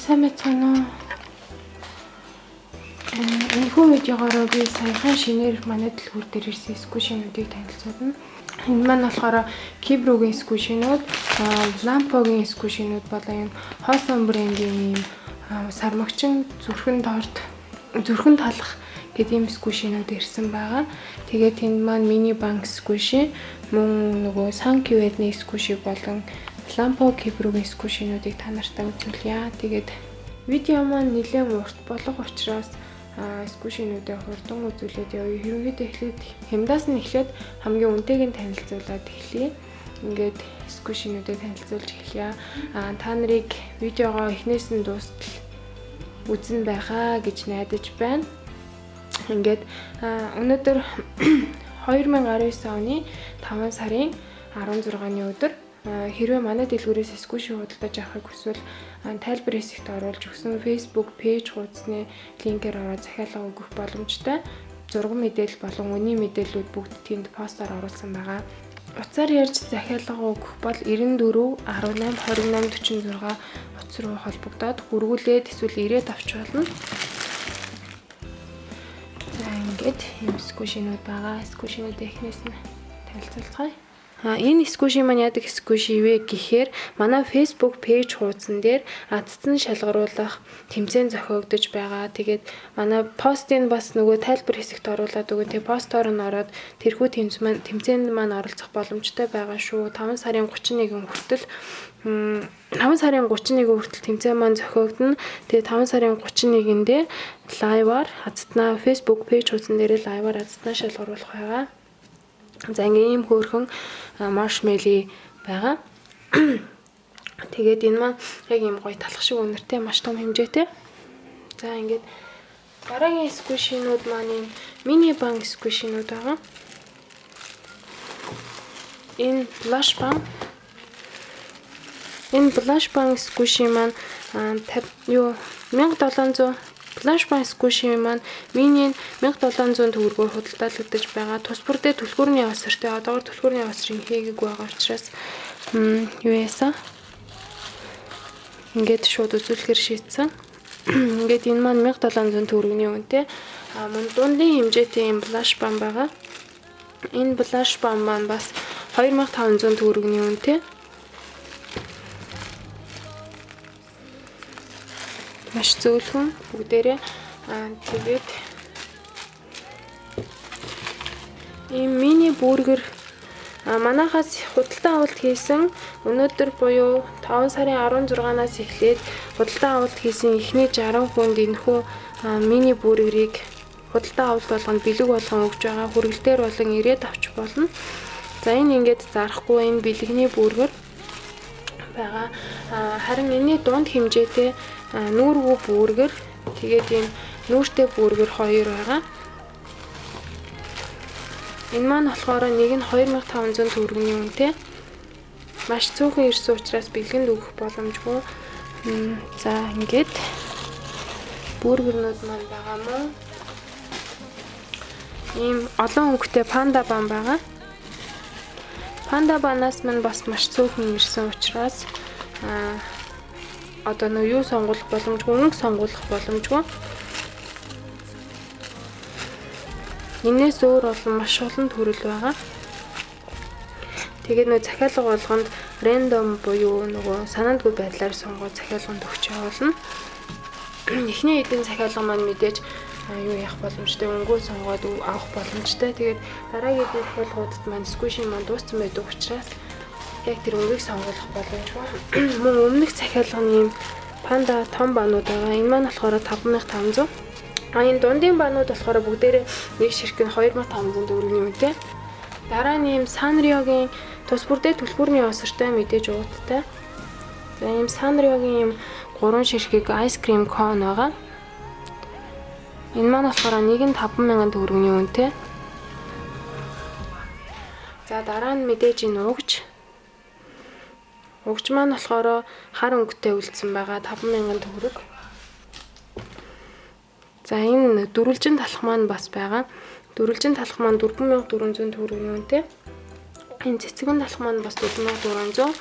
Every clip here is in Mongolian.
Сайн байцгаана уу? Энэхүү видеогоор би саяхан шинээр манай дэлгүүр дээр ирсэн squishy-нуудыг танилцуулна. Энэ маань болохоор Kibru-гийн squishy-нууд, Lampo-гийн squishy-нууд болон энэ Hoson брэндийн ийм сармагчин зүрхэн торт, зүрхэн талах гэдэг ийм squishy-нууд ирсэн байгаа. Тэгээд тэнд маань mini bank squishy, мөн нөгөө Sankyuedny squishy болон Lampo Kibru-гийн squishy-нуудыг та нартай үзүүлье. Тэгээд видео маань нэлээд урт болох учраас squishy-нуудыг хурдан үзүүлээд явъя. Ерөнхийдөө эхлээд хямдаас нь эхлээд хамгийн үнэтэйг нь танилцуулаад эхлэе. Ингээд squishy-нуудыг танилцуулж эхлэе. Та нарыг видеогоо эхнээс нь дуустал үзэн байхаа гэж найдаж байна. Ингээд өнөөдөр 2019 оны 5 сарын 16-ны өдөр. Хэрвээ манай дэлгүүрээс squishy худалдаж авахыг хүсвэл тайлбар хэсэгт оруулж өгсөн Facebook page хуудасны линкээр ороод захиалга өгөх боломжтой. Зураг мэдээлэл болон үнийн мэдээллүүд бүгд тэнд постоор оруулсан байгаа. Утсаар ярьж захиалга өгөх бол 94 18 28 46 утас руу холбогдоод гүргүүлээд эсвэл ирээд авч болно. За, ингээд ийм squishy-нууд байгаа. Squishy-нууд эхнээс нь танилцуулцгаая. Энэ squishy маань яадаг squishy вэ гэхээр манай Facebook page хуудсан дээр азтан шалгаруулах тэмцээн зохиогдож байгаа. Тэгээд манай постыг бас нөгөө тайлбар хэсэгт оруулаад өгөн. Тэгээд постоор нь ороод тэрхүү тэмцээнд маань оролцох боломжтой байгаа шүү. 5 сарын 31 хүртэл, 5 сарын 31 хүртэл тэмцээн маань зохиогдоно. Тэгээд 5 сарын 31-ндээ live аар азтнаа, Facebook page хуудсан дээрээ live аар азтнаа шалгаруулах байгаа. За, ингээ ийм хөөрхөн marshmallow байгаа. Тэгээд энэ маань яг ийм гоё талах шиг үнэртэй, маш том хэмжээтэй. За, ингээд дараагийн squishy-нууд маань ийм mini bun squishy-нууд байгаа. Энэ blush bun. Энэ blush bun squishy маань 50 юу 1700, blush bun squishy маань mini 1700 төгрөгөөр худалдаалагдаж байгаа. Тус бүрдээ түлхүүрний осортой. Одоогор түлхүүрний осрыг хийгээгүй байгаа учраас юу яасан? Ингээд шууд үзүүлэхээр шийдсэн. Ингээд энэ маань 1700 төгрөгийн үнэтэй. Мөн дундын хэмжээтэй юм blush bun байгаа. Энэ blush bun маань бас 2500 төгрөгийн үнэтэй. Маш зөөлхөн бүгдээрээ. Тэгээд ийм мини бургер, манайхаас худалдан авалт хийсэн, өнөөдөр буюу 5 сарын 16-наас эхлээд худалдан авалт хийсэн эхний 60 хүнд энэхүү мини бургерийг худалдан авалт болгонд бэлэг болгон өгч байгаа. Хүргэлтээр болон ирээд авч болно. За, энэ ингээд зарахгүй, энэ бэлэгний бургер байгаа. Харин энэний дунд хэмжээтэй нүүргүй бургер, тэгээд ийм нүүртэй бургер хоёр байгаа. Энэ маань болохоор нэг нь 2500 төгрөгийн үнэтэй. Маш цөөхөн ирсэн учраас бэлгэнд өгөх боломжгүй. За, ингээд бургернууд маань байгаа мó. Ийм олон өнгөтэй panda bun байгаа. Panda bun аас мань бас маш цөөхөн ирсэн учраас одоо нөө юу сонгуулах боломжгүй, өнгө сонгуулах боломжгүй. Энээс өөр болон маш олон төрөл байгаа. Тэгээд нөө захиалга болгонд random буюу нөгөө санаандгүй байдлаар сонгоод захиалганд өгч явуулна. Эхний хэдэн захиалга маань мэдээж юу яах боломжтой, өнгөө сонгоод авах боломжтой. Тэгээд дараагийн хэдэн захиалгуудад маань squishy маань дууссан байдаг учраас яг тэр өнгийг сонгуулах боломжгүй. Мөн өмнөх захиалганы юм панда том bun ууд байгаа. Энэ маань болохоор 5500. Энэ дундын bun ууд болохоор бүгдээрээ нэг ширхэг нь 2500 төгрөгийн үнэтэй. Дараа нь ийм Sanrio-гийн тус бүрдээ түлхүүрний осортой, мэдээж ууттай. За, ийм Sanrio-гийн ийм гурван ширхэг ice cream cone байгаа. Энэ маань болохоор нэг нь 5000 төгрөгийн үнэтэй. За, дараа нь мэдээж энэ угж. Угж маань болохоор хар өнгөтэй үлдсэн байгаа, 5000 төгрөг. За, энэ дөрвөлжин талх маань бас байгаа. Дөрвөлжин талх маань 4400 төгрөгийн үнэтэй. Энэ цэцгэн талх маань бас 4400.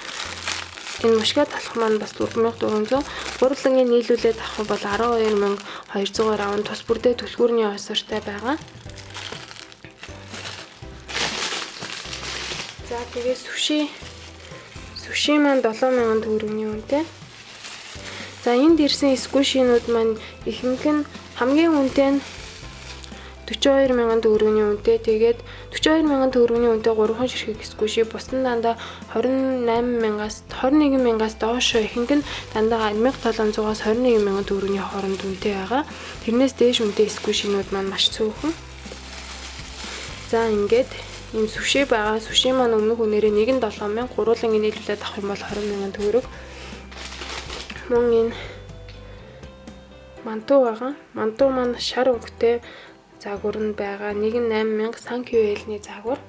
Энэ мушгаа талах маань бас 4400. Гурвангийн нийлүүлээд авах бол 12200-аар авна. Тус бүрдээ түлхүүрний осортой байгаа. За тэгээ суши. Суши маань 7000 төгрөгийн үнэтэй. За энд ирсэн squishy-нууд маань ихэнх нь хамгийн үнэтэй нь 42000 төгрөгийн үнэтэй. Тэгээд 42000 төгрөгийн үнэтэй 3 ширхэг squishy, бус нь дандаа 28000-аас 21000-аас доош, ихэнх нь дандаа 1700-аас 21000 төгрөгийн хооронд үнэтэй байгаа. Тэрнээс дээш үнэтэй squishy-нууд маань маш цөөхөн. За ингээд ийм суши байгаа. Суши маань өмнөх үнээрээ нэг нь 7000, гурвуулангийн нийлүүлээд авах юм бол 20000 төгрөг. Мөн энэ манту байгаа. Манту маань шар өнгөтэй загвар нь байгаа. Нэг нь 8000 Санкюэлний загвар.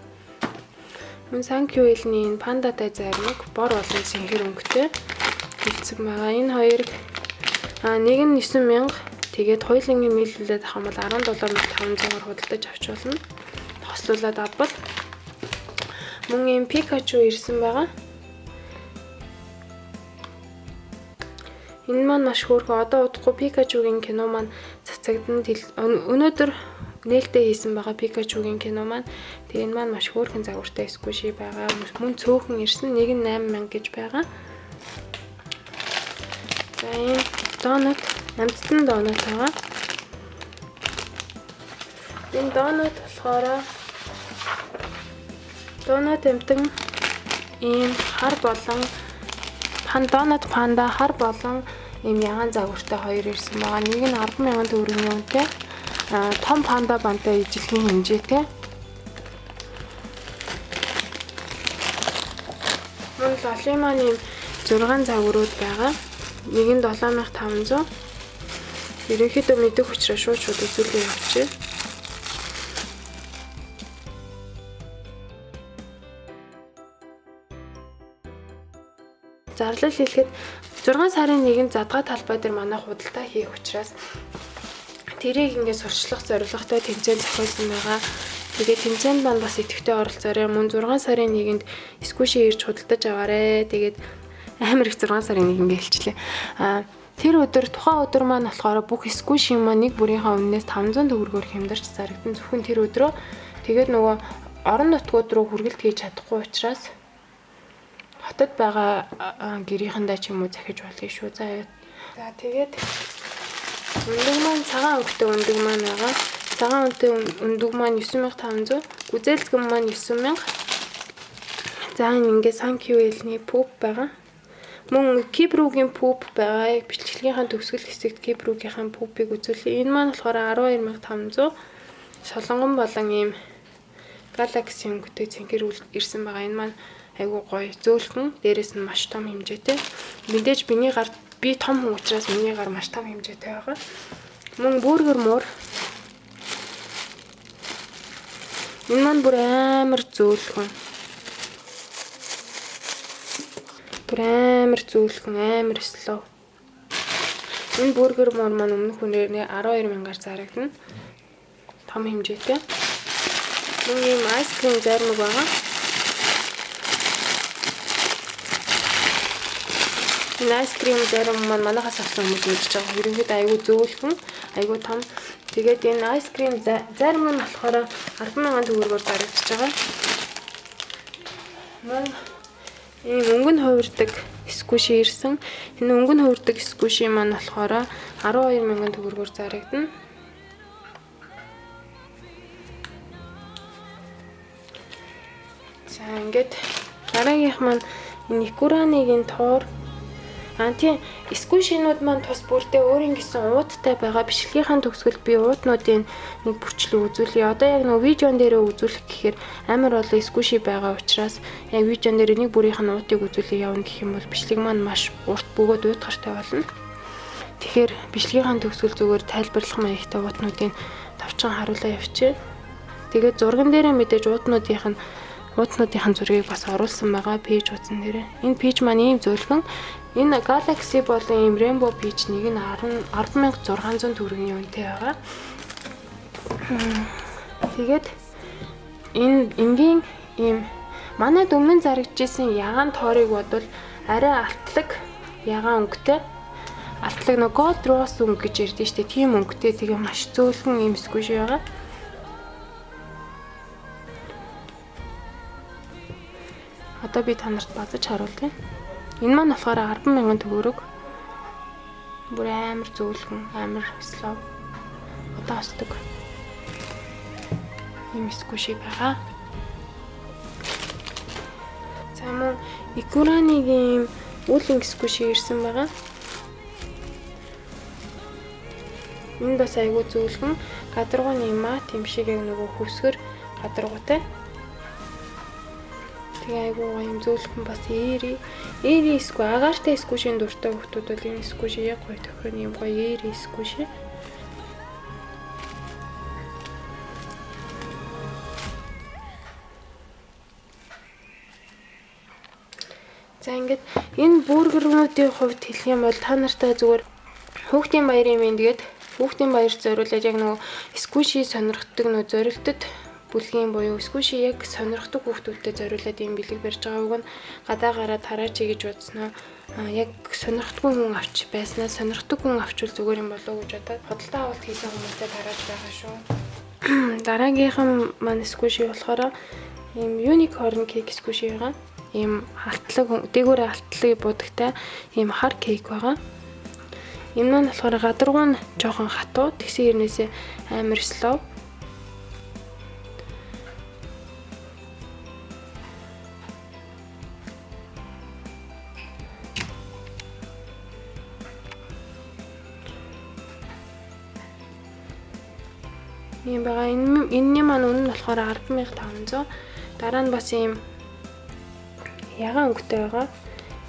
Мөн Санкюэлний энэ пандатай зармаг бор болон цэнхэр өнгөтэй бэлдсэн байгаа. Энэ хоёрыг нэг нь 9000, тэгээд хоёулангийн нийлүүлээд авах юм бол 17500-аар худалдаж авч болно. Хослуулаад авбал. Мөн ийм Пикачу ирсэн байгаа. Энэ маань маш хөөрхөн. Одоо удахгүй Пикачугийн кино маань цацагдана. Өнөөдөр нээлттэй хийсэн байгаа Пикачугийн кино маань. Тэгээ энэ маань маш хөөрхөн загвартай squishy байгаа. Мөн цөөхөн ирсэн. Нэг нь 8000 гэж байгаа. За ийм донат, амьтдан донат байгаа. Энэ донат болохоор донат амьтан ийм хар болон донат панда хар болон ийм ягаан загвартай хоёр ирсэн байгаа. Нэг нь 100000 төгрөгийн үнэтэй. Том панда бантай ижилхэн хэмжээтэй. Мөн лоли маань ийм 6 загварууд байгаа. Нэг нь 7500. Ерөнхийдөө мэдэх учраас шууд үзүүлээ явчих. Зарлал хэлэхэд 6 сарын 1-нд задгаа талбай дээр манай худалдаа хийх учраас тэрийг ингээд сурчлах зорилготой тэмцээн зохиосон байгаа. Тэгээд тэмцээнд маань бас идэвхтэй оролцоорой. Мөн 6 сарын 1-нд squishy ирж худалдаж аваарэ. Тэгээд амар их 6 сарын 1 ингээд хэлчихлээ. Тэр өдөр, тухайн өдөр маань болохоор бүх squishy маань нэг бүрийнхээ өмнөөс 500 төгрөгөөр хямдарч зарагдан. Зөвхөн тэр өдрөө. Тэгээд нөгөө орон нутгууд руу хүргэлт хийж чадахгүй учраас хотод байгаа гэрийнхэндээ ч юм уу захиж болно шүү. За тэгээд өндөг маань цагаан өнгөтэй өндөг маань байгаа. Цагаан өнгөтэй өндөг маань 9500, гүзээлзгэн маань 9000. За энэ ингээд Санкюэлний пүп байгаа. Мөн Кибругийн пүп байгаа. Яг бичлэгийнхаа төгсгөл хэсэгт Кибругийнхаа пүпийг үзүүлье. Энэ маань болохоор 12500. Солонгон болон ийм Galaxy өнгөтэй цэнхэр ирсэн байгаа. Энэ маань айгүй гоё зөөлхөн, дээрээс нь маш том хэмжээтэй. Мэдээж миний гар, би том хүн учраас миний гар маш том хэмжээтэй байгаа. Мөн бүргэр муур. Энэ маань бүр амар зөөлхөн. Бүр амар зөөлхөн, амар slow. Энэ бүргэр муур маань өмнөх үнээр 12000-аар зарагдана. Том хэмжээтэй. Мөн ийм ice cream зармаг байгаа. Энэ ice cream зарим маань манайхаас авсан хүмүүс мэдж байгаа. Ерөнхийдөө айгүй зөөлхөн, айгүй том. Тэгээд энэ ice cream зарим нь болохоор 100000 төгрөгөөр зарагдаж байгаа. Мөн ийм өнгө нь хувирдаг squishy ирсэн. Энэ өнгө нь хувирдаг squishy маань болохоор 12000 төгрөгөөр зарагдана. За ингээд дараагийнх маань энэ Икураныгийн тоор. Тийм squishy-нууд маань тус бүрдээ өөрийн гэсэн ууттай байгаа. Бичлэгийнхаа төгсгөлд би уутнуудын нэг бүрчлэг үзүүлье. Одоо яг нөгөө видеон дээрээ үзүүлэх гэхээр амар олон squishy байгаа учраас яг видеон дээр нэг бүрийнх нь уутыг үзүүлээ явна гэх юм бол бичлэг маань маш урт бөгөөд уйтгартай болно. Тэгэхээр бичлэгийнхаа төгсгөл зүгээр тайлбарлах маягтай уутнуудыг товчхон харуулаа явчихъя. Тэгээд зурган дээрээ мэдээж уутнуудынх нь зургийг бас оруулсан байгаа пэйж хуудсан дээрээ. Энэ пэйж маань ийм зөөлхөн. Энэ Galaxy болон ийм Rainbow пэйж нэг нь 10600 төгрөгийн үнэтэй байгаа. Тэгээд энэ энгийн ийм Манайд өмнө зарагдчихсэн ягаан тоорыг бодвол арай алтлаг ягаан өнгөтэй. Алтлаг нөгөө gold rose өнгө гэж ярьдэн штэ. Тийм өнгөтэй тэгээ маш зөөлхөн ийм squishy байгаа. Одоо би та нарт базаж харуулъя. Энэ маань болохоор 10,000 төгрөг. Бүр амар зөөлхөн, амар slow. Одоо осдог. Ийм squishy байгаа. За мөн Икуранигийн ийм үүлэн squishy ирсэн байгаа. Энэ бас айгүй зөөлхөн гадаргууны мат юм шиг яг нөгөө хөвсгөр гадаргуутай. Тэгээ айгүй гоё юм зөөлхөн бас airy. Airy squi агаартай squishy-ийн дуртай хүмүүс бол энэ squishy яг гоё тохино юм гоё airy squishy. За ингээд энэ бургернуудын хувьд хэлэх юм бол та нартай зүгээр хүүхдийн баярын мэнд гээд хүүхдийн баярт зориулаад яг нөгөө squishy сонирхдаг нөгөө зорилтод бүлгийн буюу squishy яг сонирхдаг хүүхдүүдэд зориулаад ийм бэлэг барьж байгаа. Уг нь гадаа гараад хараач гэж бодсноо яг сонирхдаггүй хүн авч байснаа сонирхдаг хүн авчвал зүгээр юм болоо гэж бодоод худалдаа авалт хийсэн хүмүүстэй тарааж байгаа шүү. Дараагийнхан маань squishy болохоор ийм unicorn cake squishy байгаа. Ийм алтлаг дээгүүрээ алтлаг будагтай ийм хар cake байгаа. Энэ маань болохоор гадаргуу нь жоохон хатуу, тэгсэн хэрнээсээ амар slow. Ийм байгаа. Энэ энэний маань үнэ нь болохоор 10,500. Дараа нь бас ийм ягаан өнгөтэй байгаа.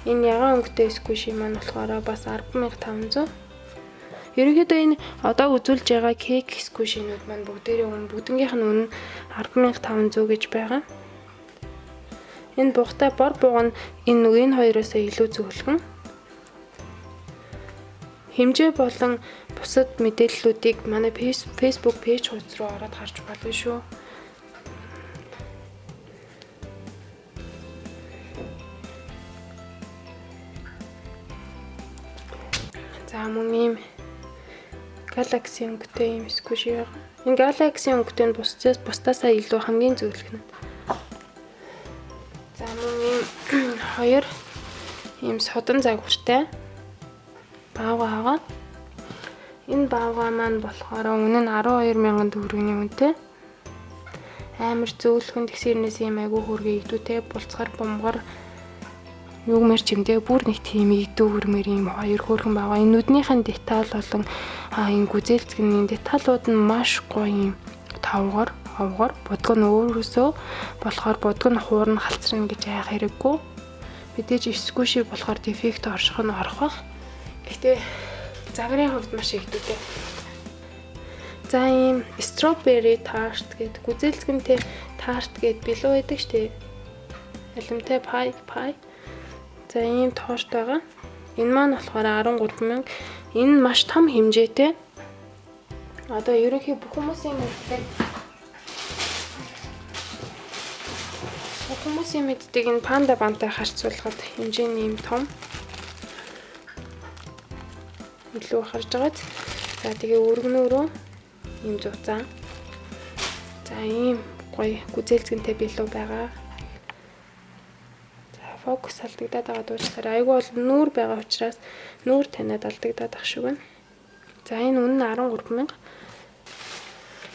Энэ ягаан өнгөтэй squishy маань болохоор бас 10,500. Ерөнхийдөө энэ одоо үзүүлж байгаа cake squishy-нууд маань бүгдээрээ үнэ бүгднгийнх нь үнэ нь 10,500 гэж байгаа. Энэ бугтай бор буг нь энэ нэг энэ хоёроос илүү зөөлхөн. Хэмжээ болон бусад мэдээллүүдийг манай Facebook page хуудас руу ороод харж болно шүү. За мөн ийм Galaxy өнгөтэй ийм squishy байгаа. Энэ Galaxy өнгөтэй нь бусдаас бусдаасаа илүү хамгийн зөөлхөн. За мөн ийм хоёр ийм содон загвартай баавгай байгаа. Энэ баавгай маань болохоор үнэ нь 12,000 төгрөгийн үнэтэй. Амар зөөлхөн тэгсэрнээс ийм айгүй хөргөө игдүүтэй булцгар бумгар югмэр чимдээ бүр нэг тийм игдүү хөрмөр ийм хоёр хөөрхөн байгаа. Энэ нүднийх нь деталь болон энэ гүзээлзгэний деталууд нь маш гоё юм тавгаар овгор будг нь өөрөөсөө болохоор будг нь хуурна халцрна гэж айх хэрэггүй. Мэдээж squishy болохоор дефект орших нь орох бах. Гэхдээ загварын хувьд маш игдүүтэй. За ийм strawberry tart гэдэг гүзээлзгэнтэй tart гэд билүү байдаг штэ. Алимтай pie pie. За ийм торт байгаа. Энэ маань болохоор 13,000. Энэ маш том хэмжээтэй. Одоо ерөнхий бүх хүмүүсийн мэддэг энэ панда бантай харьцуулахад хэмжээ нь ийм том илүү харж байгааз. За тэгээ өргөнөөрөө ийм зуцаан. За ийм гоё гүзээлзгэнтэй билүү байгаа. За фокус алдагдаад байгаа дуучлаарай. Айгүй бол нүүр байгаа учраас нүүр таниад алдагдаад ах шиг байна. За энэ үнэ нь 13,000.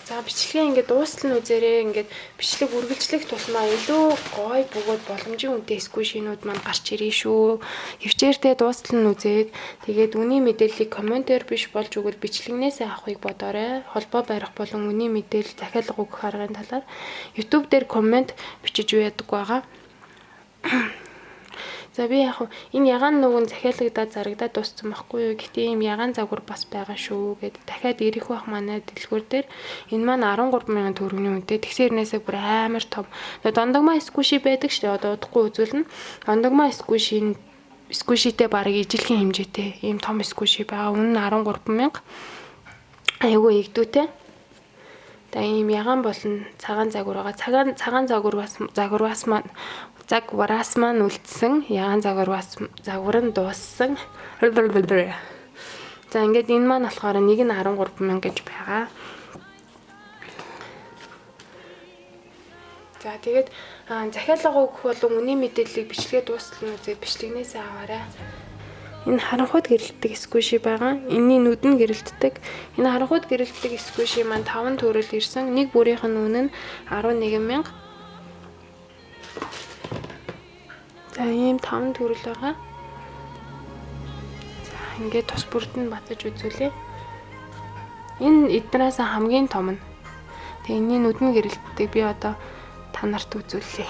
За бичлэгээ ингээд дуустал нь үзээрэй. Ингээд бичлэг үргэлжлэх тусмаа илүү гоё бөгөөд боломжийн үнэтэй squishy-нууд маань гарч ирнэ шүү. Хөвчээртэй дуустал нь үзээд тэгээд үнийн мэдээллийг комментээр биш болж өгвөл бичлэгнээсээ авахыг бодоорой. Холбоо барих болон үнийн мэдээлэл захиалга өгөх аргын талаар YouTube дээр коммент бичиж яадаг байгаа. За би яг энэ ягаан нүгэн захиалагдаад зарагдаад дууссан байхгүй юу. Гэтэ ийм ягаан загвар бас байгаа шүү гэд дахиад ирэх байх манай дэлгүүр дээр. Энэ маань 13,000 төгрөгийн үнэтэй. Тэгсэрнээсээ бүр амар том. Дондогмаа squishy байдаг шүү дээ. Одоо удахгүй үзүүлнэ. Дондогмаа squishy squishy-тэй бараг ижилхэн хэмжээтэй ийм том squishy байгаа. Үнэ нь 13,000. Айгүй игдүүтэй. За ийм ягаан болон цагаан загвар байгаа. Цагаан загвараас маань загвараас маань үлдсэн. Ягаан загвар нь дууссан. За ингээд энэ маань болохоор нэг нь 13,000 гэж байгаа. За тэгээд захиалга өгөх болон үнийн мэдээллийг бичлэгээ дуустал нь үзээд бичлэгнээсээ аваарай. Энэ харанхуйд гэрэлтдэг squishy байгаа. Энийн нүд нь гэрэлтдэг. Энэ харанхуйд гэрэлтдэг squishy маань 5 төрөл ирсэн. Нэг бүрийнх нь үнэ нь 11,000. За ийм 5 төрөл байгаа. За ингээд тус бүрд нь батаж үзүүлье. Энэ эднээс хамгийн том нь. Тэгээ энэний нүд нь гэрэлтдэг. Би одоо та нарт үзүүлье.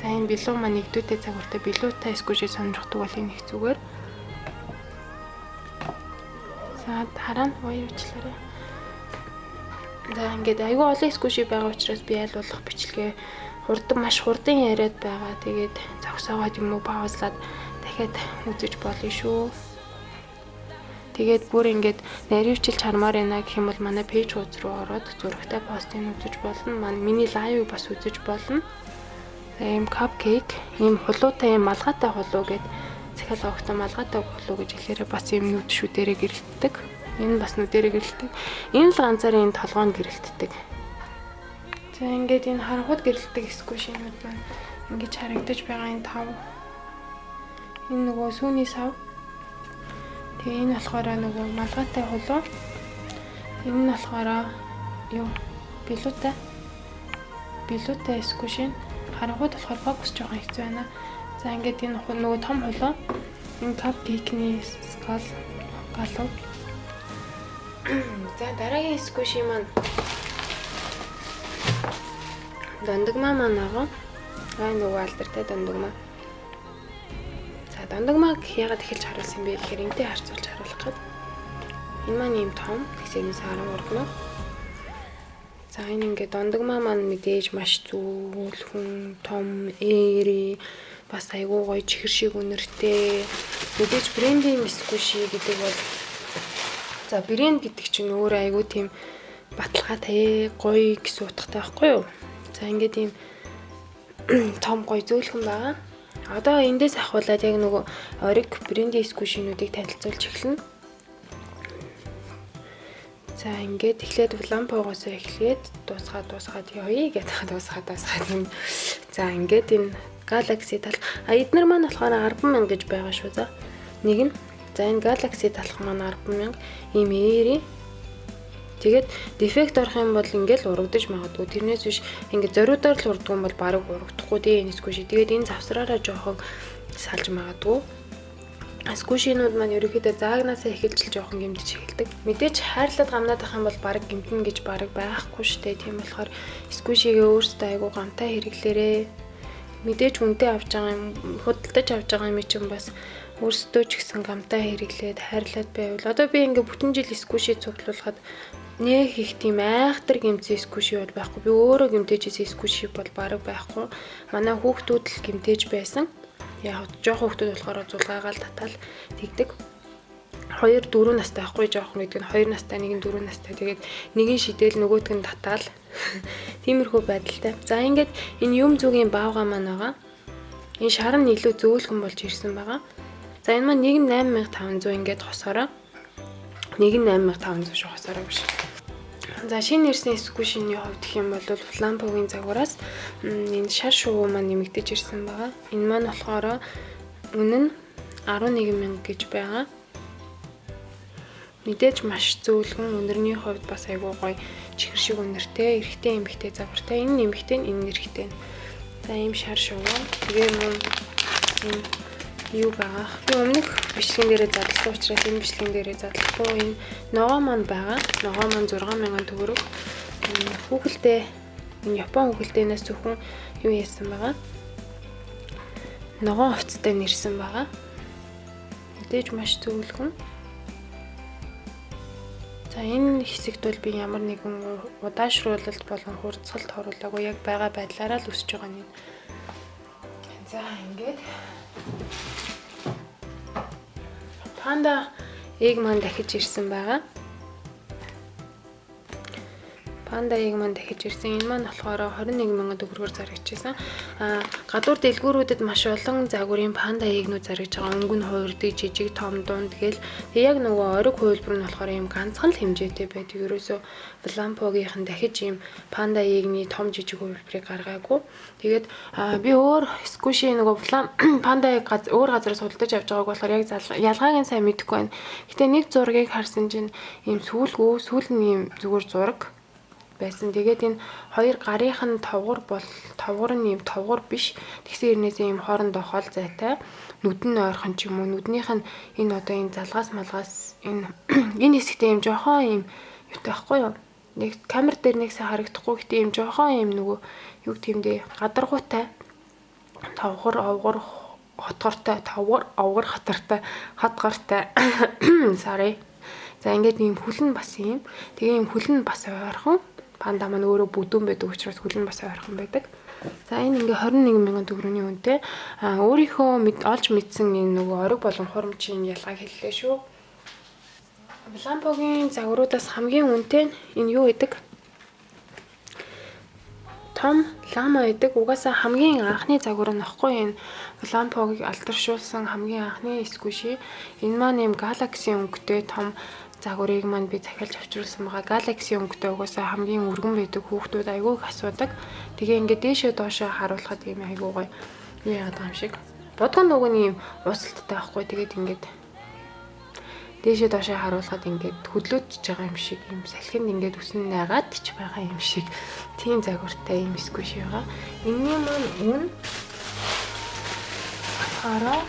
За энэ билүү маань нэгдүтэй загвартай билүүтай squishy сонирхдаг бол энэ их зүгээр. За дараа нь уучлаарай. За ингээд айгүй олон squishy байгаа учраас би аль болох бичлэгээ маш хурдан яриад байгаа. Тэгээд зогсоогоод юм уу паузлаад дахиад үзэж болно шүү. Тэгээд бүр ингээд наривчилж хармаар байна гэх юм бол манай page хуудас руу ороод зурагтай постыг үзэж болно. Миний live-ыг бас үзэж болно. Ийм cupcake, ийм хулуутай, ийм малгайтай хулуу гэд захиалга өгтөө малгайтай хулуу гэж хэлээрээ бас ийм нүд шүдэрээ гэрэлтдэг. Энэ бас нүдэрээ гэрэлтдэг. Энэ л ганцаараа энэ толгойн гэрэлтдэг. За ингээд энэ харанхуйд гэрэлтдэг squishy-нууд маань ингэж харагдаж байгаа энэ 5. Энэ нөгөө сүүний сав. Тэгээ энэ болохоор нөгөө малгайтай хулуу. Энэ нь болохоор юу? Билүүтэй. Билүүтэй squishy. Харанхуйд болохоор фокус жоохон хэцүү байна. За ингээд энэ нөгөө том хулуу. Энэ cupcake-ний skull галуу. За дараагийн squishy маань дондогмаа маань байгаа. Аа нөгөө алдартай дондогмаа. За дондогмааг яагаад эхэлж харуулсан бэ гэхээр энтэй харьцуулж харуулах гээд. Энэ маань ийм том тэгсэрнээс 13 мөн. За энэ ингээд дондогмаа маань мэдээж маш зөөлхөн, том, airy, бас айгүй гоё чихэр шиг үнэртэй. Мэдээж брендийн squishy гэдэг бол за брэнд гэдэг чинь өөрөө айгүй тийм баталгаатай, гоё гэсэн утгатай байхгүй юу? За ингээд ийм том гоё зөөлхөн байгаа. Одоо эндээс ахуулаад яг нөгөө ориг брендийн squishy-нуудыг танилцуулж эхэлнэ. За ингээд эхлээд Лампогоос эхлээд дуусгаад явъя гэдэг дуусгаад юм. За ингээд энэ Galaxy талх. А эднэр маань болохоор 10,000 гэж байгаа шүү за. Нэг нь. За энэ Galaxy талх маань 10,000 ийм airy. Тэгээд дефект орох юм бол ингээл урагдаж магадгүй. Тэрнээс биш ингээд зориудаар л урддаг юм бол бараг урагдахгүй дээ энэ squishy. Тэгээд энэ завсраараа жоохон салж магадгүй. Squishy-нууд маань ерөнхийдөө заагнаасаа эхэлж л жоохон гэмтэж эхэлдэг. Мэдээж хайрлаад гамнаад ах юм бол бараг гэмтэн гэж бараг байхгүй штэ. Тийм болохоор squishy-гээ өөрсдөө айгуу гамтай хэрэглээрээ. Мэдээж үнэтэй авч байгаа юм, худалдаж авч байгаа юм чинь бас өөрсдөө ч гэсэн гамтай хэрэглээд хайрлаад байвал. Одоо би ингээ бүтэн жил squishy цуглуулахад нэх их тийм айхтар гэмтсэн squishy бол байхгүй. Би өөрөө гэмтээжсэн squishy бол бараг байхгүй. Манай хүүхдүүд л гэмтээж байсан. Яг жоохон хүүхдүүд болохоор зулгаагаал татаал тэгдэг. 2 4 настай байхгүй жоохон гэдэг нь 2 настай, нэг нь 4 настай. Тэгээд нэг нь шидэл нөгөөтг нь татаал. Тиймэрхүү байдалтай. За ингээд энэ юм зүгийн баавга маань байгаа. Энэ шар нь илүү зөөлхөн болж ирсэн байгаа. За энэ маань нэг нь 8500 ингээд хосоороо. Нэг нь 8500 шүү хосоороо биш. За шинэ ирсэн squishy-ний хувьд гэх юм бол Лампогийн загвараас энэ шар шувуу маань нэмэгдэж ирсэн байгаа. Энэ маань болохоор үнэ нь 11,000 гэж байгаа. Мэдээж маш зөөлхөн, үнэрний хувьд бас айгүй гоё чихэр шиг үнэртэй, эрэгтэй эмэгтэй загвартай. Энэ эмэгтэй нь, энэ эрэгтэй. За ийм шар шувуу. Тэгээ мөн энэ юу байгаа. Би өмнөх бичлэгэн дээрээ задлсан учраас энэ бичлэгэн дээрээ задлахгүй. Энэ ногоо маань байгаа. Ногоо маань 6000 төгрөг. Хүүхэлдэй энэ Япон хүүхэлдэйнээс зөвхөн юу яасан байгаа. Ногоон хувцастай нэрсэн байгаа. Мэдээж маш зөөлхөн. За энэ хэсэгт бол би ямар нэгэн удаашруулалт болон хурцгалт оруулаагүй, яг байгаа байдлаараа л өсөж байгаа юм. За ингээд Panda Egg маань дахиж ирсэн байгаа. Панда egg маань дахиж ирсэн. Энэ маань болохоор 21 мянган төгрөгөөр зарагдчихсан. Гадуур дэлгүүрүүдэд маш олон загварын панда egg нүүд зарагдж байгаа. Өнгө нь хувирдаг, жижиг, том, дунд гээл. Тэг яг нөгөө ориг хувилбар нь болохоор ийм ганцхан л хэмжээтэй байдаг. Ерөөсөө Vlampo-гийнх нь дахиж ийм панда egg ний том жижиг хувилбарыг гаргаагүй. Тэгээд би өөр squishy нөгөө Vlam панда egg өөр газараас худалдаж авч байгааг болохоор яг ялгааг нь сайн мэдэхгүй байна. Гэтэ нэг зургийг харсан чинь ийм сүүлгүй, сүүл нь ийм зүгээр зураг байсан. Тэгээд энэ хоёр гарынх нь товгор бол товгор нь ийм товгор биш. Тэгсэн хэрнээс ийм хоорондоо хол зайтай. Нүд нь ойрхон ч юм уу. Нүднийх нь энэ одоо энэ залгаас малгаас энэ энэ хэсэгтээ ийм жохон ийм юутай байхгүй юу? Нэг камер дээр нэг сайн харагдахгүй. Гэтэ ийм жохон ийм нөгөө юу гэх юм бэ? Гадаргуутай товгор овгор хотгортой товгор овгор хотортой хотгортой sorry. За, ингээд ийм хөл нь бас ийм. Тэгээ ийм хөл нь бас ойрхон. Панда маань өөрөө бүдүүн байдаг учраас хөл нь бас ойрхон байдаг. За, энэ ингээ 21 мянган төгрөгийн үнэтэй. Өөрийнхөө олж мэдсэн энэ нөгөө ориг болон хуурамчийн ялгааг хэллээ шүү. Vlampo-гийн загваруудаас хамгийн үнэтэй нь энэ юу гэдэг? Том лама гэдэг. Угаасаа хамгийн анхны загвар нь ахгүй, энэ Vlampo-г алдаршуулсан хамгийн анхны squishy. Энэ маань ийм Galaxy өнгөтэй том загварыг маань би захиалж авчруулсан байгаа. Galaxy өнгөтэй угаасаа хамгийн өргөн байдаг. Хүүхдүүд айгүй их асуудаг. Тэгээ ингээд дээшээ доошоо харуулхад ийм айгүй гоё юу яагаад байгаа юм шиг. Будган дуг нь ийм уусалттай байхгүй. Тэгээд ингээд дээшээ доошоо харуулхад ингээд хөдлөөдж байгаа юм шиг, ийм салхинд ингээд үсэн найгаад ч байгаа юм шиг тийм загвартай ийм squishy байгаа. Энэний маань үн болохоор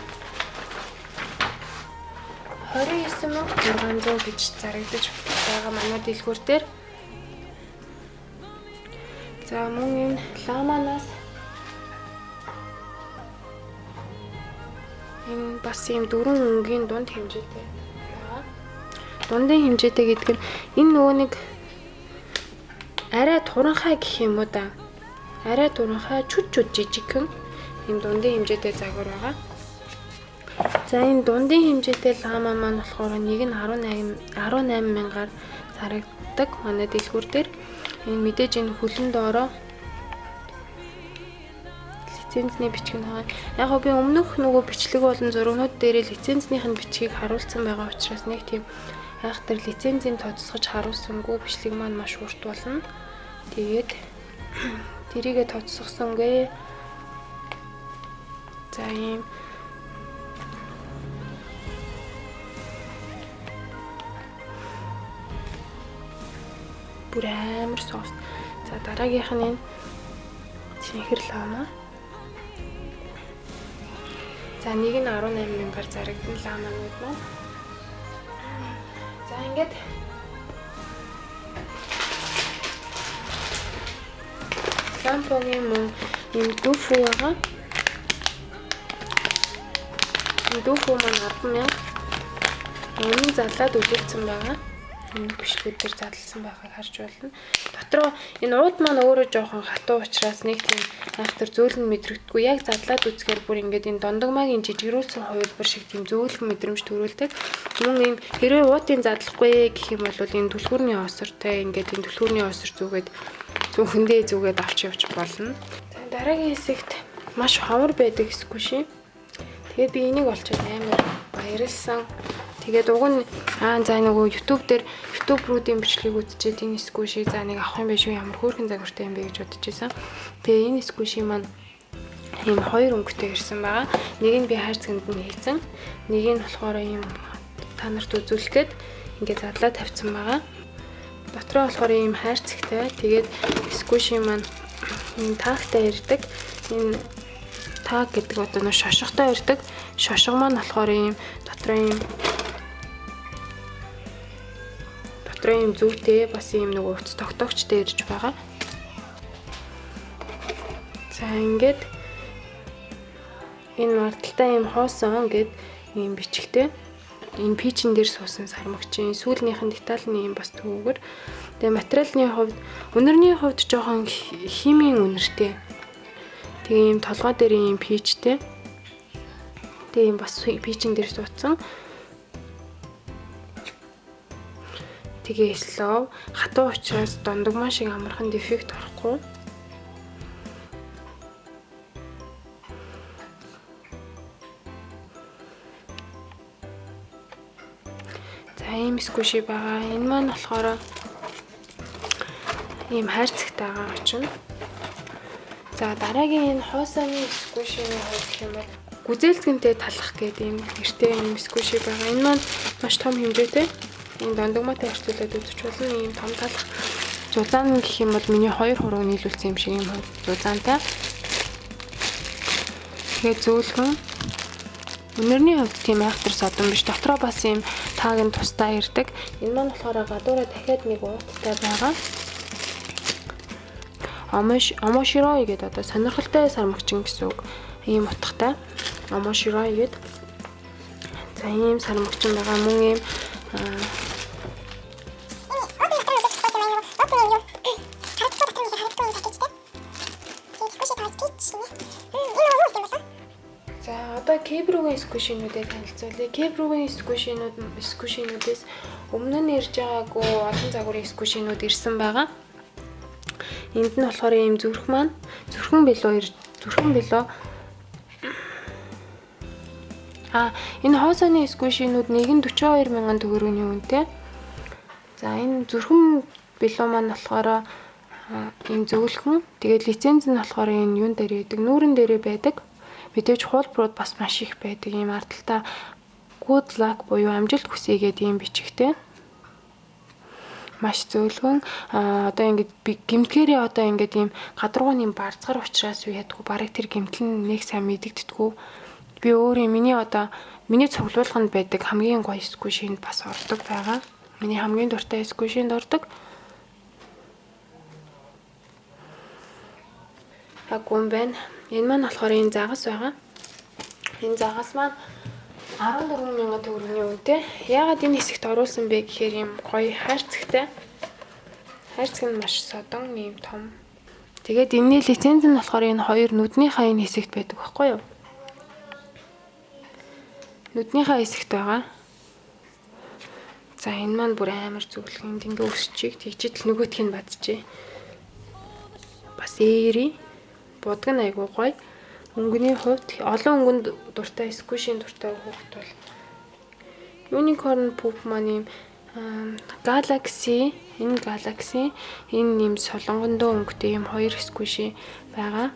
29,600 гэж зарагдаж байгаа манай дэлгүүр дээр. За, мөн энэ ламанаас энэ бас ийм дөрвөн өнгийн дунд хэмжээтэй байгаа. Дундын хэмжээтэй гэдэг нь энэ нөгөө нэг арай туранхай гэх юм уу да. Арай туранхай, чүд чүд жижигхэн ийм дундын хэмжээтэй загвар байгаа. За, энэ дундын хэмжээтэй лама маань болохоор нэг нь 18 18 мянгаар зарагддаг манай дэлгүүр дээр. Энэ мэдээж энэ хөлөн доороо лицензний бичиг нь байгаа. Яг гоо би өмнөх нөгөө бичлэг болон зургнууд дээрээ лицензнийх нь бичгийг харуулсан байгаа учраас нэг тийм айхтар лицензийн тооцоосгож харуулсангүй бичлэг маань маш урт болно. Тэгээд тэрийгэ тооцоосгосонгүй. За, ийм бүр амар soft. За, дараагийнх нь энэ цэнхэр лама. За, нэг нь 18 мянгаар зарагдана ламанууд маань. За, ингээд Vlampo-гийн мөн ийм дүүфүү байгаа. Энэ дүүфүү маань 10 мянга. Өмнө задлаад үзүүлсэн байгаа. Энэ бичлэгүүд дээр задлсан байгааг харж байна. Дотроо энэ ууд маань өөрөө жоохон хатуу учраас нэг тийм айхтар зөөлөн мэдрэгдэхгүй. Яг задлаад үзэхээр бүр ингээд энэ дондогмаагийн жижигрүүлсэн хувилбар шиг тийм зөөлхөн мэдрэмж төрүүлдэг. Мөн ийм хэрвээ уутын задлахгүй гэх юм бол энэ түлхүүрний осортой ингээд энэ түлхүүрний осор зүгээд зүнхэндээ зүгээд авч явж болно. За, дараагийн хэсэгт маш ховор байдаг squishy. Тэгээд би энийг олчоод амар баярлсан. Тэгээд уг нь за нөгөө YouTube дээр YouTube-руудын бичлэгийг үзчихэд энэ squishy за нэг авах юм биш үү, ямар хөөрхөн загвартай юм бэ гэж бодож байсан. Тэгээ энэ squishy маань ийм хоёр өнгөтэй ирсэн байгаа. Нэг нь би хайрцагт нь хийцэн, нэг нь болохоор ийм та нарт үзүүлэх гээд ингээд задлаа тавьсан байгаа. Дотроо болохоор ийм хайрцагтай. Тэгээд squishy маань ийм tag тай ирдэг. Энэ tag гэдэг одоо нөө шошготой ирдэг. Шошго маань болохоор ийм дотроо ийм зүүтэй, бас ийм нэг утас тогтоогчтой ирж байгаа. За, ингээд энэ марталтай ийм хоосон гэд ийм бичгтэй энэ пичэн дээр суусан сармагчин сүүлнийх нь детальны ийм бас төвөгөр. Тэгээ материалны хувьд, үнэрний хувьд жоохон химийн үнэртэй. Тэгээ ийм толгой дээр ийм пичтэй. Тэгээ ийм бас пичэн дээр суудсан. Тэгээ slow хатуу учраас дундагмаа шиг амархан дефект орохгүй. За ийм squishy байгаа. Энэ маань болохоор ийм хайрцагтайгаа очино. За дараагийн энэ Hosa-ны squishy-ний хувьд гэх юм бол гүзээлзгэнтэй талах гэдэг ийм нэртэй юм squishy байгаа. Энэ маань маш том хэмжээтэй. Энэ дундагмаатай харьцуулаад үзэж болно. Ийм том талах. Зузаан гэх юм бол миний 2 хуруу нийлүүлсэн юм шиг юм зузаантай. Тэгээд зөөлхөн. Өнөрний хувьд тийм айхтар содон биш. Дотроо бас ийм тааг нь тусдаа ирдэг. Энэ маань болохоор гадуураа дахиад нэг ууттай байгаа. Омоширой гэдэг одоо сонирхолтой сармагчин гэсэн үг. Ийм утгатай. Омоширой гэдэг. За ийм сармагчин байгаа. Мөн ийм За одоо Кебругийн squishy-нүүдээ танилцуулъя. Кебругийн squishy-нүүдээс өмнө нь ирж байгаагүй олон загварын squishy-нүүд ирсэн байгаа. Энд нь болохоор ийм зүрх маань зүрхэн билүү. Энэ Hosa-ны squishy-нүүд нэг нь 42,000 төгрөгийн үнэтэй. За энэ зүрхэн билүү маань болохоор ийм зөөлхөн. Тэгээд лиценз нь болохоор энэ юун дээр байдаг, нүүрэн дээрээ байдаг. Мэдээж хуулбарууд бас маш их байдаг. Ийм ардталтай good luck буюу амжилт хүсье гэдэг ийм бичигтэй. Маш зөөлхөн. Одоо ингээд гимтгэрээ одоо ингээд ийм гадаргууны барцгар учраас юу ядгүй бараг тэр гимтэл нь нэг сайн мэдэгддэггүй. Би өөрөө миний цуглуулганд байдаг хамгийн гоё squishy-нд бас ордог байгаа. Миний хамгийн дуртай squishy-нд ордог. Гүн байна. Энэ маань болохоор энэ загас байгаа. Энэ загас маань 14,000 төгрөгийн үнэтэй. Яагаад энэ хэсэгт оруулсан бэ гэхээр ийм гоё хайрцагтай. Хайрцаг нь маш содон, ийм том. Тэгээд энэний лиценз нь болохоор энэ хоёр нүднийхээ энэ хэсэгт байдаг байхгүй юу? Нүднийхээ хэсэгт байгаа. За энэ маань бүр амар зүглэх. Энд ингээ өсчийг тэгжид л нөгөөх нь бадчихъя. Бас ээри. Будаг нь айгуу гоё. Өнгөний хувьд олон өнгөнд дуртай, squishy-н дуртай хүүхэд бол Unicorn Poop маань ийм Galaxy, энэ Galaxy, энэ ийм солонгондоо өнгөтэй ийм хоёр squishy байгаа.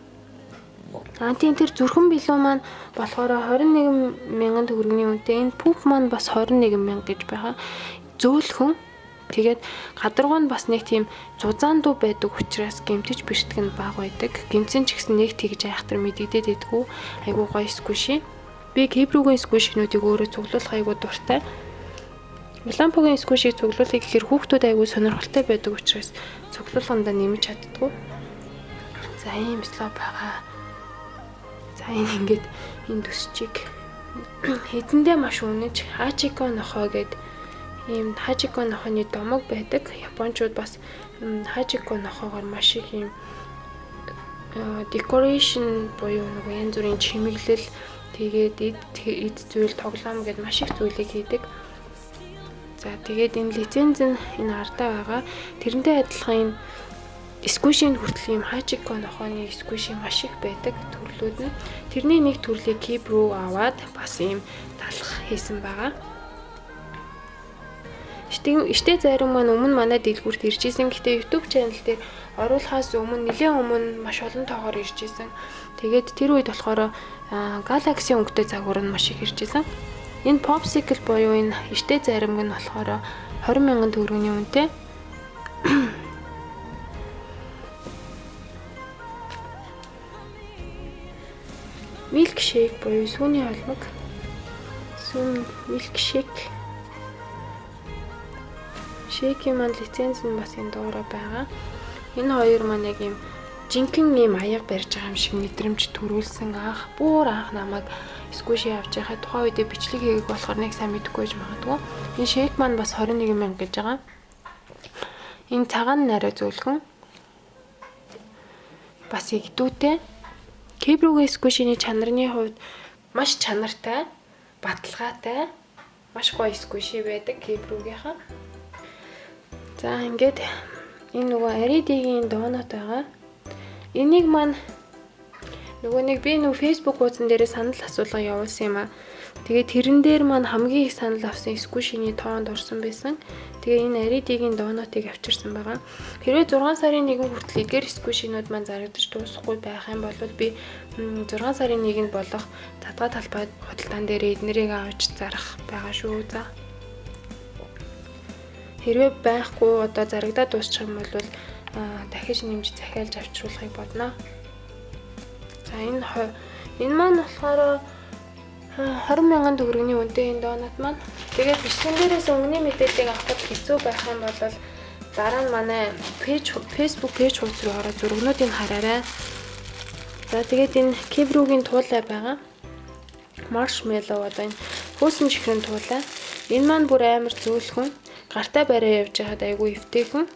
Тийм тэр зүрхэн билүү маань болохоор 21,000 төгрөгийн үнэтэй. Энэ Poop маань бас 21,000 гэж байгаа. Зөөлхөн. Тэгээд гадаргуу нь бас нэг тийм зузаан дүү байдаг учраас гэмтэж бэртэг нь бага байдаг. Гэмтсэн ч гэсэн нэг тэгж айхтар мэдэгдээд байдгүй. Айгуу гоё squishy. Би Кебругийн squishy-нүүдийг өөрөө цуглуулах айгуу дуртай. Лампогийн squishy-г цуглуулъя гэхээр хүүхдүүд айгуу сонирхолтой байдаг учраас цуглуулгандаа нэмж чаддгүй. За ийм слоп байгаа. За энэ ингээд энэ төсчийг хэдэндээ маш үнэж Хачико нохоо гэд ийм Хачико нохооны домог байдаг. Япончууд бас Хачико нохоогоор маш их ийм decoration буюу нөгөө янз бүрийн чимэглэл тэгээд эд зүйл тоглоом гэд маш их зүйлийг хийдэг. За тэгээд энэ лиценз нь энэ ардаа байгаа. Тэрнтэй адилхан энэ squishy-нд хүртэл ийм Хачико нохооны squishy маш их байдаг төрлүүд нь. Тэрний нэг төрлийг Кебру аваад бас ийм талах хийсэн байгаа. Штэ зарим маань өмнө манай дэлгүүрт ирж исэн. Гэтэ YouTube channel дээр оруулахаас өмнө нэлээд өмнө маш олон тоогоор ирж исэн. Тэгээд тэр үед болохоор Galaxy өнгөтэй загвар нь маш их ирж исэн. Энэ Popsicle буюу энэ штэ заримг нь болохоор 20,000 төгрөгийн үнэтэй. Milkshake буюу сүүний холимог. Сүүн milkshake. Shake-ийн маань лиценз нь бас энэ доороо байгаа. Энэ хоёр маань яг ийм жинхэнэ ийм аяга барьж байгаа юм шиг мэдрэмж төрүүлсэн. Бүр анх намайг squishy авч байхад тухайн үедээ бичлэг хийгээг болохоор нэг сайн мэдэхгүй байж магадгүй. Энэ shake маань бас 21,000 гэж байгаа. Энэ цагаан нь арай зөөлхөн. Бас игдүүтэй. Кебругийн squishy-ний чанарны хувьд маш чанартай, баталгаатай, маш гоё squishy байдаг Кебругийнхаа. За, ингээд энэ нөгөө Aridi-гийн donut байгаа. Энийг маань нөгөө нэг би нөгөө Facebook хуудсан дээрээ санал асуулга явуулсан юм аа. Тэгээ тэрэн дээр маань хамгийн их санал авсан squishy-ний тоонд орсон байсан. Тэгээ энэ Aridi-гийн donut-ыг авчирсан байгаа. Хэрвээ 6 сарын 1 хүртэл эдгээр squishy-нууд маань зарагдаж дуусахгүй байх юм бол би 6 сарын 1-нд болох задгаа талбай худалдаан дээр эднэрийг авч зарах байгаа шүү. За. Хэрвээ байхгүй, одоо зарагдаад дуусчих юм бол дахиж нэмж захиалж авчруулахыг бодно. За, энэ маань болохоор 20 мянган төгрөгийн үнэтэй энэ donut маань. Тэгээд бичлэгэн дээрээс өнгөний мэдээллийг авахд хэцүү байх юм бол дараа нь манай page, Facebook page хуудас руу ороод зургнуудыг хараарай. За, тэгээд энэ Kiibru-гийн туулай байгаа. Marshmallow, одоо энэ хөөсөн чихрийн туулай. Энэ маань бүр амар зөөлхөн. Гартаа бариа явж байхад айгүй эвтэйхэн.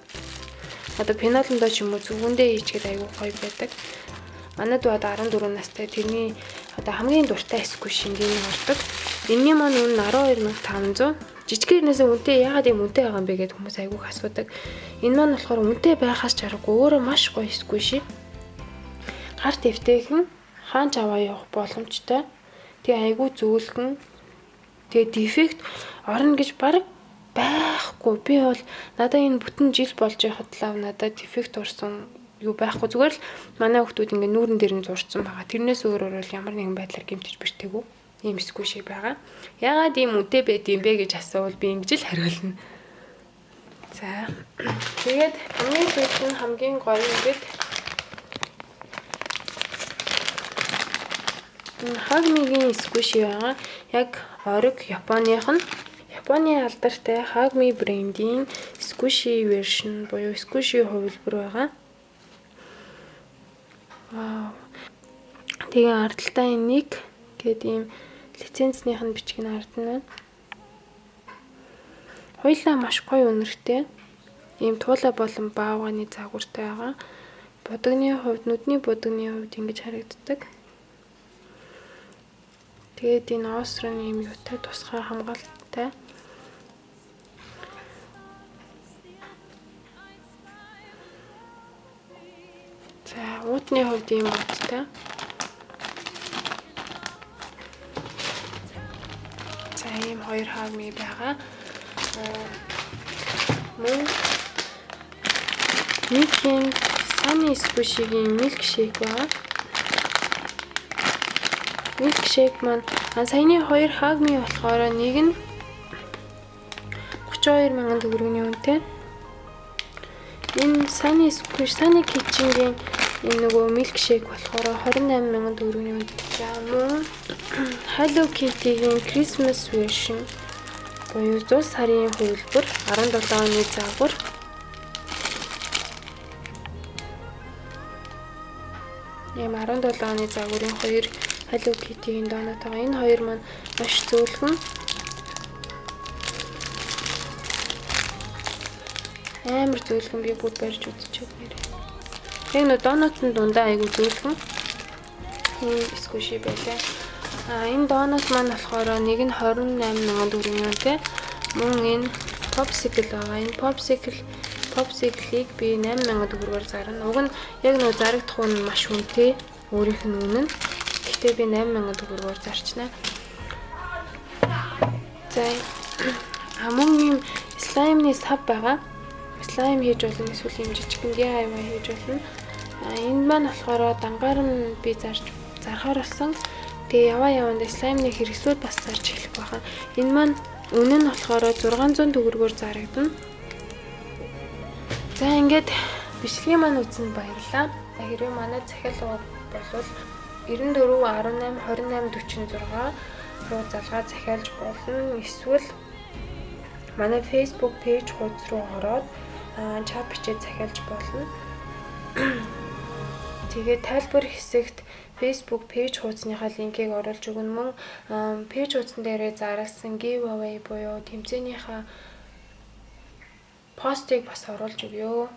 Одоо пеналондоо ч юм уу зүвгэндээ хийчихэд айгүй гоё байдаг. Манай дүү одоо 14 настай, тэрний одоо хамгийн дуртай squishy-ийн ордог. Энэний маань үнэ 12,500. Жижиг хэрнээсээ үнэтэй, яагаад юм үнэтэй байгаа юм бэ гэдээ хүмүүс айгүйх асуудаг. Энэ маань болохоор үнэтэй байхаас чаргагүй өөрөө маш гоё squishy. Гарт эвтэйхэн, хаанч аваа явах боломжтой. Тэгээ айгүй зөөлхөн. Тэгээ defect орно гэж баг байхгүй. Би бол надаа энэ бүтэн жил болж байхад лав надад defect орсон юу байхгүй. Зүгээр л манай хүмүүс ингээ нүүрэн дээр нь зурцсан байгаа. Тэрнээс өөрөөр бол ямар нэгэн байдлаар гэмтэж бэртээгүй. Ийм squishy байгаа. Яагаад ийм үнэтэй байд юм бэ гэж асуувал би ингэж л хариулна. За. Тэгээд хамгийн сүүлд нь хамгийн гоё ингээд энэ Hugmee-гийн squishy байгаа. Яг ориг Японых нь, Японы алдартай Hugmee брендийн squishy version буюу squishy хувилбар байгаа. Вау. Тэгээ ардталтай энэ нэг гээд ийм лицензнийх нь бичиг нь ард нь байна. Хоёлаа маш гоё үнэртэй. Ийм туулай болон баавгайны загвартай байгаа. Будагны хувьд, нүдний будагны хувьд ингэж харагддаг. Тэгээд энэ оосрын ийм юутай, тусгай хамгаалттай. За, уутны хувьд ийм ууттай. За, ийм хоёр Hugmee байгаа. Мөн нэг юм Sunny Squishy-гийн milkshake байгаа. Milkshake маань саяны хоёр Hugmee болохоор нэг нь 32 мянган төгрөгийн үнэтэй. Энэ Sunny Squish, Sunny Kitchen-гийн энэ нөгөө milkshake болохоор 28 мянган төгрөгийн үнэтэй. За, мөн Hello Kitty-гийн Christmas version буюу зул сарын хувилбар, 17 оны загвар. Ийм 17 оны загварын хоёр Hello Kitty-гийн donut байгаа. Энэ хоёр маань маш зөөлхөн. Амар зөөлхөн, би бүр барьж үзчихээд нэрээ. Яг нөө donut-ын дундаа айгу зөөлхөн. Ийм squishy байлаа. А энэ donut маань болохоор нэг нь 28 мянган төгрөгийн үнэтэй. Мөн энэ popsicle байгаа. Энэ popsicle-ыг би 8 мянган төгрөгөөр зарна. Уг нь яг нөө зарагдах үн маш үнэтэй. Өөрийнх нь үнэ нь. Гэхдээ би 8 мянган төгрөгөөр зарчнаа. За, мөн ийм slime-ны сав байгаа. Slime хийж болно, эсвэл ийм жижигхэн DIY хийж болно. А энэ маань болохоор дангаар нь би зарж зархаар болсон. Тэгээ яваа явандаа slime-ны хэрэгслүүд бас зарж эхлэх байхаа. Энэ маань үнэ нь болохоор 600 төгрөгөөр зарагдана. За, ингээд бичлэгийн маань үзсэнд баярлалаа. Хэрвээ манай захиалга болвол 94 18 28 46 руу залгаа захиалж болно. Эсвэл манай Facebook page хуудас руу ороод чат бичээд захиалж болно. Тэгээд тайлбар хэсэгт Facebook page хуудасныхаа линкийг оруулж өгнө. Мөн page хуудсан дээрээ зарласан giveaway буюу тэмцээнийхээ постыг бас оруулж өгье.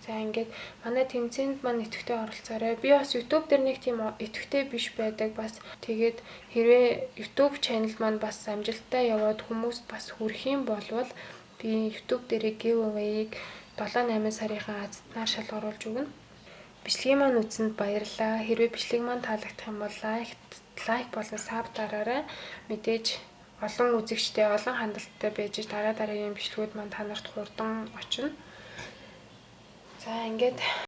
За, ингээд манай тэмцээнд маань идэвхтэй оролцоорой. Би бас YouTube дээр нэг тийм идэвхтэй биш байдаг. Бас тэгээд хэрвээ YouTube channel маань бас амжилттай яваад хүмүүст бас хүрэх юм болвол Би YouTube дээрээ giveaway-г 7 8 сарынхаа азтнаар шалгаруулж өгнө. Бичлэгийн маань үзсэнд баярлалаа. Хэрвээ бичлэг маань таалагдах юм бол лайк болон sub дараарай. Мэдээж олон үзэгчтэй, олон хандалттай байж дараа дараагийн бичлэгүүд маань та нарт хурдан очино. За, ингээд